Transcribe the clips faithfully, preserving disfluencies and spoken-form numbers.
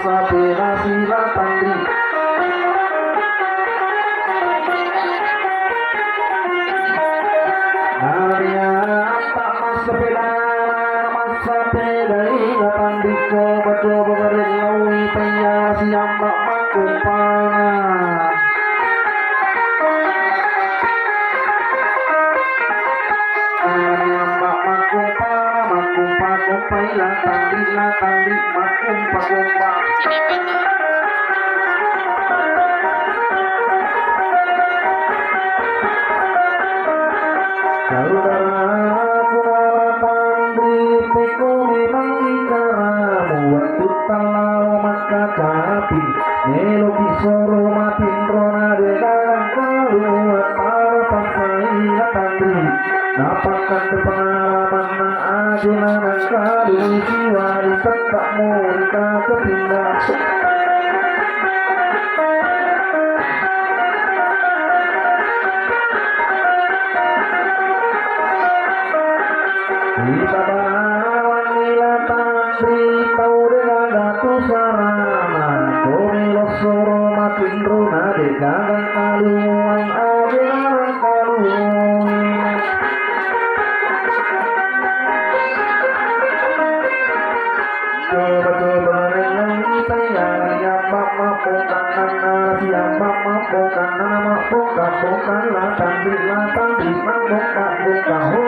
Sapeda sila tandri. Nariang tak massapeda, massapeda ila tandri, coba-coba berlaui paya siamba makkumpana. Nariang tak makkumpana, makkumpa-kumpa ila tandri, la tandri, makkumpa-kumpa. Saudaraku nala tandri, pekko memang ikaramu, wettu tallao makkakapi, meloki soro matinro na de gaga kalu, para pasai la tandri. Napakkande pengalamanna ajena nangkalu, siwali tettaq murita kepinda. Ita barawanni la tandri, tau de gaga tu sarana, to melo soro matinro na de gaga kalu, ajena nangkalu. Coba-coba rengang tayang, ya mama pokang nana, ya mama pokang nana, ma pokang pokang la tandri, la tandri, ma pokang pokang ho.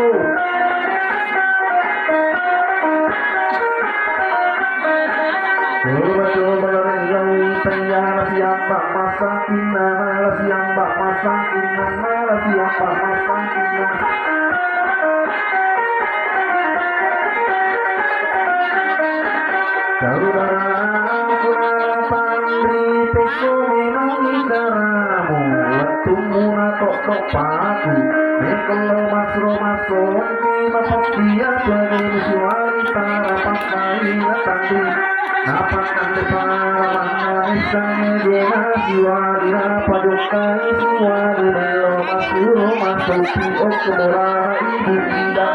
Coba-coba rengang tayang, ya mama masakinna, ya mama masakinna. Saudara, panri pekko memang idaramu, wettummu na tokko paku, mekello masro masonti mapattia pede musuari tara pakkai na tanri. Napakkande pangalamanna messangnge dena siwali, napajokkai siwali, mello masuro masaupi okko bola ibu ida.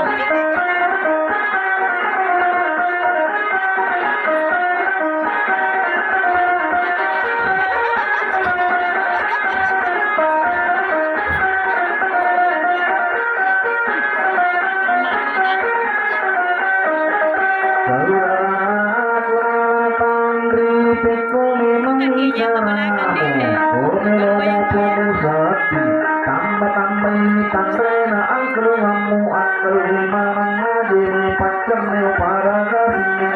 Saudara, kurang tanri pekko memang ijaramu, oh, melo mupemusatti, tambah-tambahi tanrena angkelungammu, angkelungi manang aje paccenne pada kasih.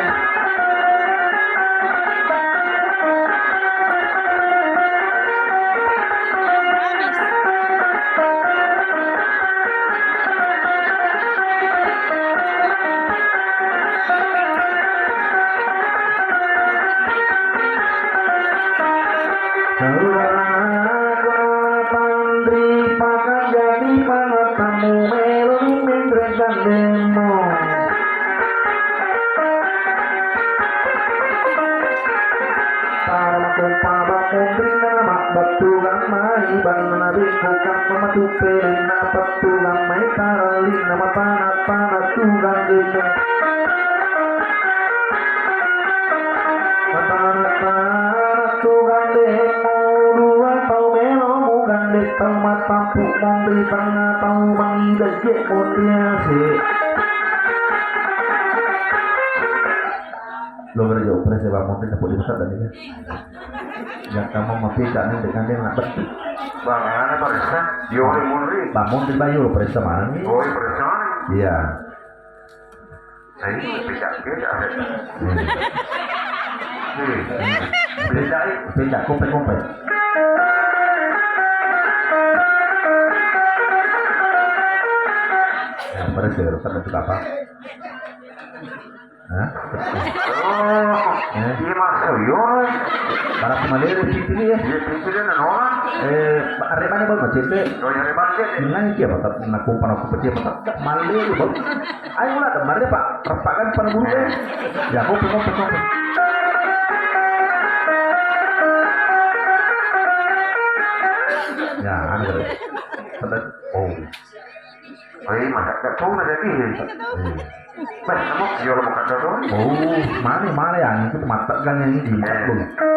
Saudara, panri pakajani manatammu meloni menre gandemmu. Tara makompa bakondrinna mabbattu gammai banna bikku kamma matuppe rinna pattu gammai tarallinna matana-tana tu gandemmu. Matana-tana tu gandemmu, dua tau melo mugande tau mattappu monri tengnga tau mangidejje monri ase. Lo gereja operasi bangun di dapur pusat dan ini. Yang kamu mau pecah nih dengan dia nak betul. Bang, mana paressa? Yo, munri. Bangun di bayu lo paressa mana nih? Oh, paressa mana? Iya. Nah, ini pecah, pecah. Hmm. Hmm. Pecah, pecah, kopek, kopek. Yang pada sih, kan itu apa? Hah? Oh, eh? Iya, Mas, iya. Para malere pintu ya. Iya, pintu dia nanola. Eh, arek mana bang macet deh? Oh, nyari macet. Nang iya, Pak, nak kumpan aku pecah, Pak. Malere bang. Ayo lah, kemarin Pak, repakan pada bulu ya. Ya, aku pengok pengok. Ya, anu deh. Oh. Ai, masa gak tahu ada di. Hmm. Weh, kamu jual buka dulu. Oh, mana, mana ya? Ini tuh mata gang ini di Eh.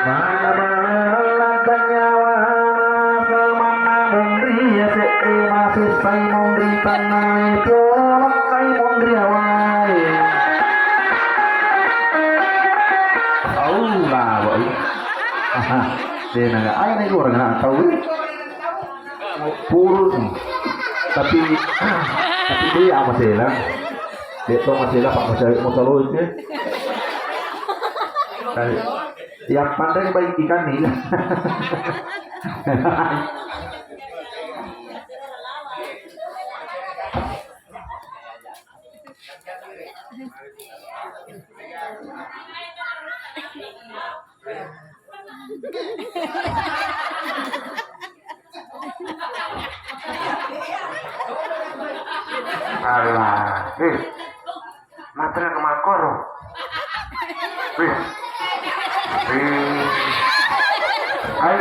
Mana-mana nyawana semanna munri ya se'e masessai munri tannae tolokkai munri awai. Aura, woi. Aha, dena ga ayo nih orang nak tahu. Purun. Tapi, tapi dia masela. Dia tuh masela pak masela mau selalu itu. Tadi. Yang pandai baik ikan nih. Alah, eh, matra ke Malkoro. Wih. Wih. Hai.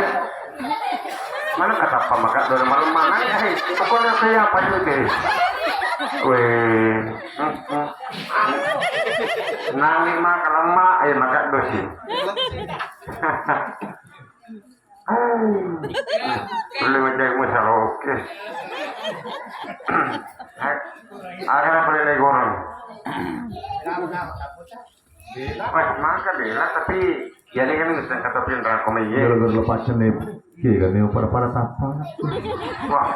Mana kata apa maka dona malam mana? Hai, pokoknya saya apa juga. Wih. Nami maka lemak, eh, maka dosi. Boleh macam masalah, oke. Hai. Akan apa lagi orang? Wah, maka bela, tapi jadi kan bisa kata pindah koma iye. Gara-gara lepasan nih, iya kan, yang pada-pada tapa. Wah.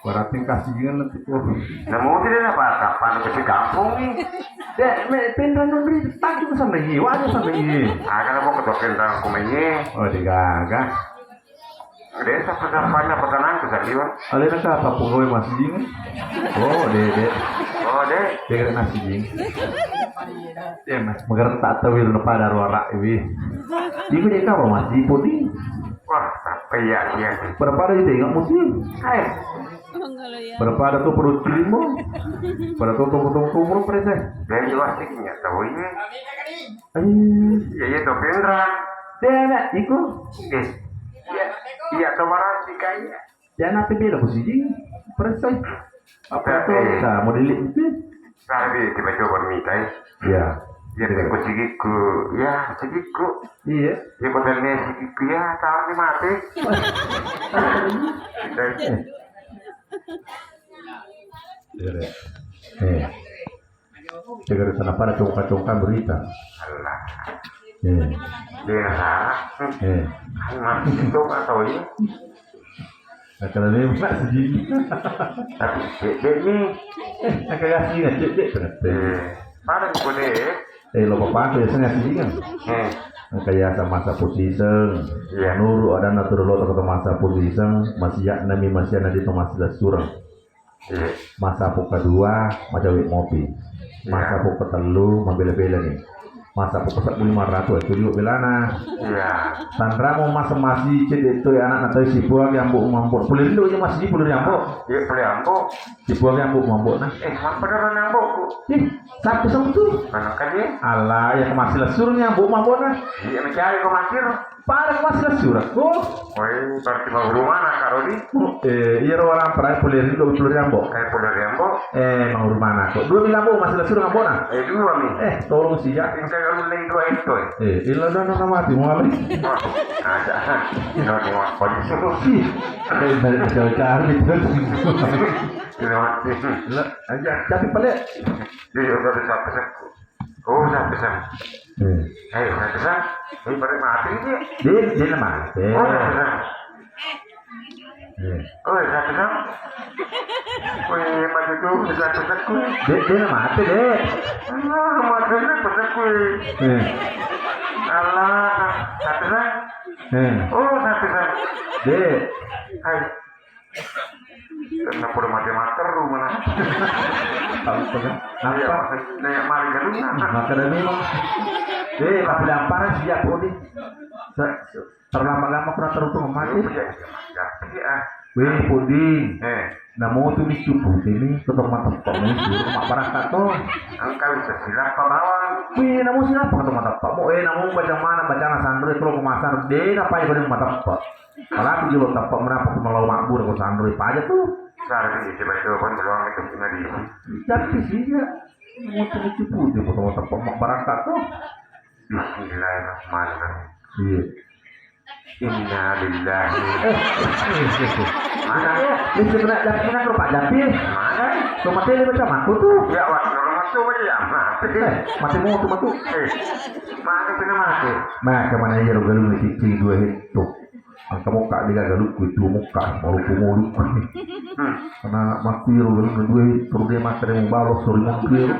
Berarti kasih jangan nanti tuh. Nah, mau tidak apa-apa, pada kecil kampung nih. Dek, me pindah negeri, tak juga sama ini, wajah sama ini. Ah, kalau mau ketokin tentang koma iye. Oh, digagah. Desa persampahan apa tenang ke Saliwa? Alena ka apa pegawai masjid? Oh, dek, dek. Oh, dek. Dia kena nasi jing. Ya, mas, magerentak tawil pada ruara iwi. Iku dia ka apa masjid pun ni? Wah, apa ya, iya. Pada-pada kita ingat musim. Eh. Pada-pada tuh perut limo. Pada tuh tunggu-tunggu perut preseh. Dan jelas sih nggak tahu ini. Iya, iya, tuh Pinrang. Dia anak iku. Eh, iya, iya, tuh Warang sih kayaknya. Dia anak beda posisi. Presai. Apa tuh? Nah, mau dilihat itu. Tadi tiba coba mie kai. Iya. Ya, aku sigiku. Ya, sigiku. Iya. Ya, kau tanya sigiku. Ya, tahu nih mati. Eh. Iya, deh. Eh. Tegere sana pada congka-congka berita. Alah. Eh. Dia salah. Eh. Kan masih itu atau ini? Nah, kalau dia nak sedih. Tapi dia, dia ni. Eh, nak kasih nak cek cek ternyata. Eh. Pada ni boleh. Eh, lo papa tu biasanya sedih kan? Eh. Kaya sama sapu siseng. Iya. Nuru ada natur lo tak masa pusiseng, masih ya nami masih ada di masih surang. Iya. Masa pokka dua, macawe mopi. Masa pokka tellu, mabela-bela ni. Masa pokka seppulo lima ratus, itu juga belana. Iya. Tanramo masa masih cedek tu anak natai si puang yang buk mambuk. Pulih dulu aja masih pulih yang buk. Iya, pulih yang buk. Si puang yang buk mambuk nah. Eh, apa dah yang buk? Ih, satu sama tu. Mana kan dia? Alah, ya masih lesur ni yang buk mambuk nah. Iya, mencari kau masih. Parang masih surat ko. Woi, berarti mau rumah nak Rodi? Eh, iya ro orang perai pulih rindu pulih riambo. Eh, pulih riambo. Eh, mau rumah nak ko. Dua bilang bo masih surat ngabo nah. Eh, dua mi. Eh, tolong sih ya. Tinggal kalau lagi dua itu. Eh, illa dan nama mati mulai. Ada. Ini mau apa disuruh? Ih, ada yang balik jauh cari. Terima kasih. Aja, tapi pelik. Dia juga bisa pesan. Oh, satu sam. Hmm. Ayo, satu sam. Ini pada mati ini. Dia, dia nama. Oh, satu sam. Hmm. Oh, satu sam. Wih, mati tuh, satu sam. Dia, dia nama mati, deh. Alah, mati tuh, pesan gue. Hmm. Alah, satu sam. Hmm. Oh, satu sam. Dia. Hai. Karena pada mati mater rumah. Tahu kan? Iya, apa? Nenek mari galunna. Maka dari memang. Eh, tapi dampar sih ya, Bodi. Se-, se-, terlama-lama pernah teruntung mati. Iya, iya, iya. Iya, ah. Weh, Puding. Eh. Namo tu miccu putih ni, ketong mateppa mo suro mabbarakka to. Engka bisa silappa bawang. Wih, namo silappa ketong mateppa mo. Eh, namo baca mana, bacana sanro, kalau ko masar, de na pai ko mateppa. Kalau aku jual teppa, menapa ku malau mabbura ko sanro, paja tu. Sare ni, coba-coba pun belum itu sih, nggak diisi. Tapi sih, ya. Namo tu miccu putih, ketong mateppa, mabbarakka to. Bismillahirrahmanirrahim. Iya. Inna lillahi. Eh, eh, eh, eh. Mana? Iya, bisa kena, jangan kena kerupak jampi. Mana? Tuh mati dia macam aku tuh. Ya, wah, kalau masuk aja ya, mati. Eh, mati mau tuh aku. Eh, mana kena mati? Nah, kemana ya, lu galung cicing dua itu. Angka muka dia galukku itu muka, mau lu mau lu. Hmm. Karena mati lu galung dua itu, dia mati dia mau balas, sorry, mau dia.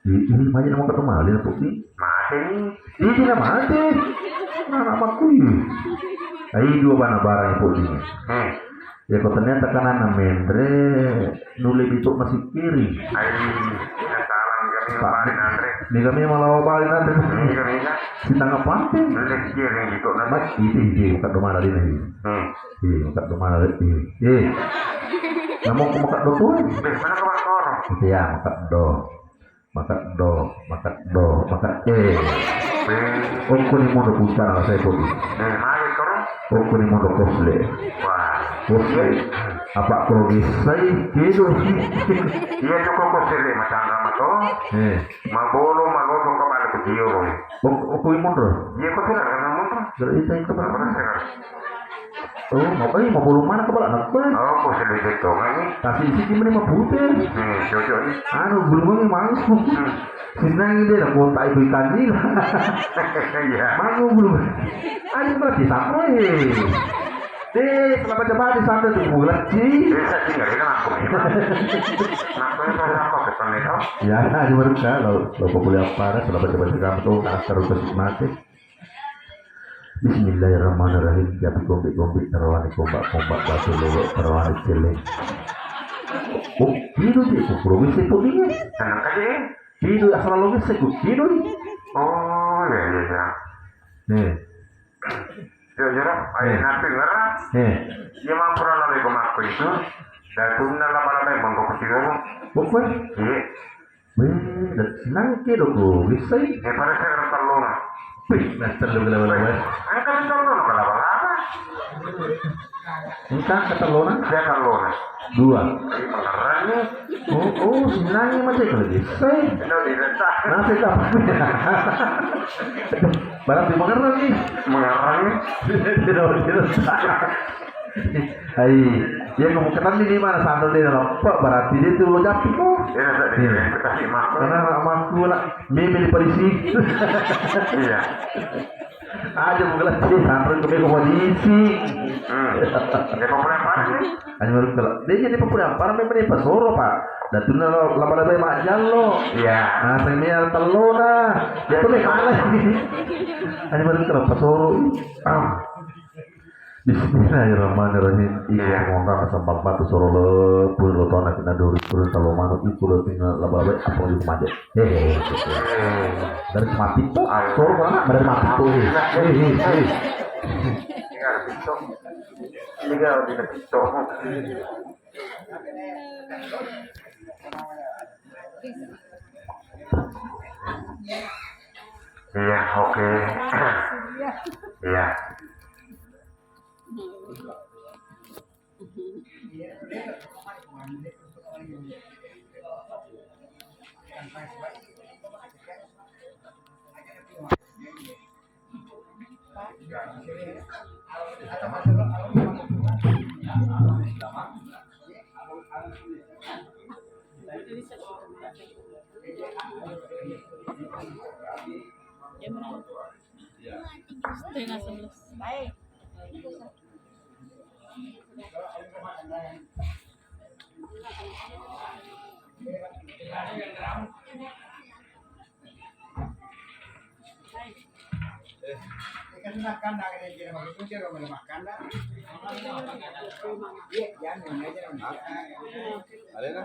Ih, ih, banyak mau ketemu lagi, Putih. Mate ni. Ih, tidak mate. Nah, anak aku ini. Ai, dua bana barang, Putih. Hmm. Ya, kok ternyata kan anak mendre, nule bituk masih kiri. Ai, kita salam kami Pak, balik, Andre. Ni kami malah balik, Andre. Ini kami ya. Si tangga pantai. Nule kiri gitu, nah. Mas, itu, itu, bukan domala ini. Hmm. Iya, bukan domala ini. Eh. Namun aku makan doang. Beh, mana kawan orang? Itu ya, makan do. Makat do, makat do, makat eh. Okko ni mondo puncana saya podi. Eh, mari koro. Okko ni mondo kosle. Wah. Kosle. Apa koro gisai kedo. Iya, cukup kosle macam sama to. Eh. Mabolo, maloto, kepala kecil. Okko ni mondo. Iya, kosle karena mondo. Dari itu yang kepala. Apa sih? Oh, mau, eh, mau bulu mana kepala anak gue? Oh, aku sedih gitu, kan? Kasih isi gimana mau putih? Hmm, cocok nih. Anu, bulu mana mau? Hmm. Senang dia lah, kota ibu ikan ni lah. Iya. Mau bulu. Ayo, berarti sama, eh. Eh, selamat coba di sana tuh, mulai sih. Bisa sih, nggak enak aku. Nah, aku yang salah apa, kesan itu? Ya, di mana kalau, kalau boleh apa, selamat coba di kamu tuh, karakter udah mati. Bismillahirrahmanirrahim. Japi gombe-gombe, tarawani kombak-kombak, batu lolo, tarawani celeng. Oh, tidur dia, kok belum bisa pun dia. Tenang aja, eh. Tidur, asal lo bisa, kok tidur. Oh, iya, iya, iya. Nih. Iya, iya, iya. Ayo, eh, nanti ngerang. Eh. Dia mampu lah, lebih ke makku itu. Dan itu benar lama-lama yang bangkok kecil. Bukan? Iya. Weh, da-, senang ke do ko, wissai. Eh, pada saya kena tellona. Wih, nah, tellu gila-gila, weh. Angka tellona, kenapa-kenapa? Engka angka tellona? Saya tellona. Dua. Eh, pengeran nih. Oh, oh, senang ya, macam kalau wissai. Itu diretak. Nah, saya tak. Berarti pengeran nih. Pengeran nih. Tidak, tidak. Ai, iya, kamu kenal ini mana sandal dia dalam apa? Berarti dia tuh lo japi kok. Iya, tak dikasih makku. Karena anak makku lah, meme di polisi. Iya. Aja mau kelas sih, sandal ke bego polisi. Hmm. Dia populer parah nih. Aja baru kalau dia jadi populer parah, memang dia pasoro, Pak. Dan tuh lo laba-laba mak jalo. Iya. Nah, saya mia telo nah. Dia tuh nih kalah. Aja baru kalau pasoro. Ah. Bismillahirrahmanirrahim. Iya. Iko mongka sambang batu soro le, pura lo tona kena duri, pura talo manuk, iko lo tinggal laba-laba, apa lagi kemade? Hehehe. Dari mati tuh, ayo. Soro mana? Dari mati tuh. Hehehe. Tinggal besok. Tinggal di besok. Iya, oke. Iya. Setengah sebelas. Alena?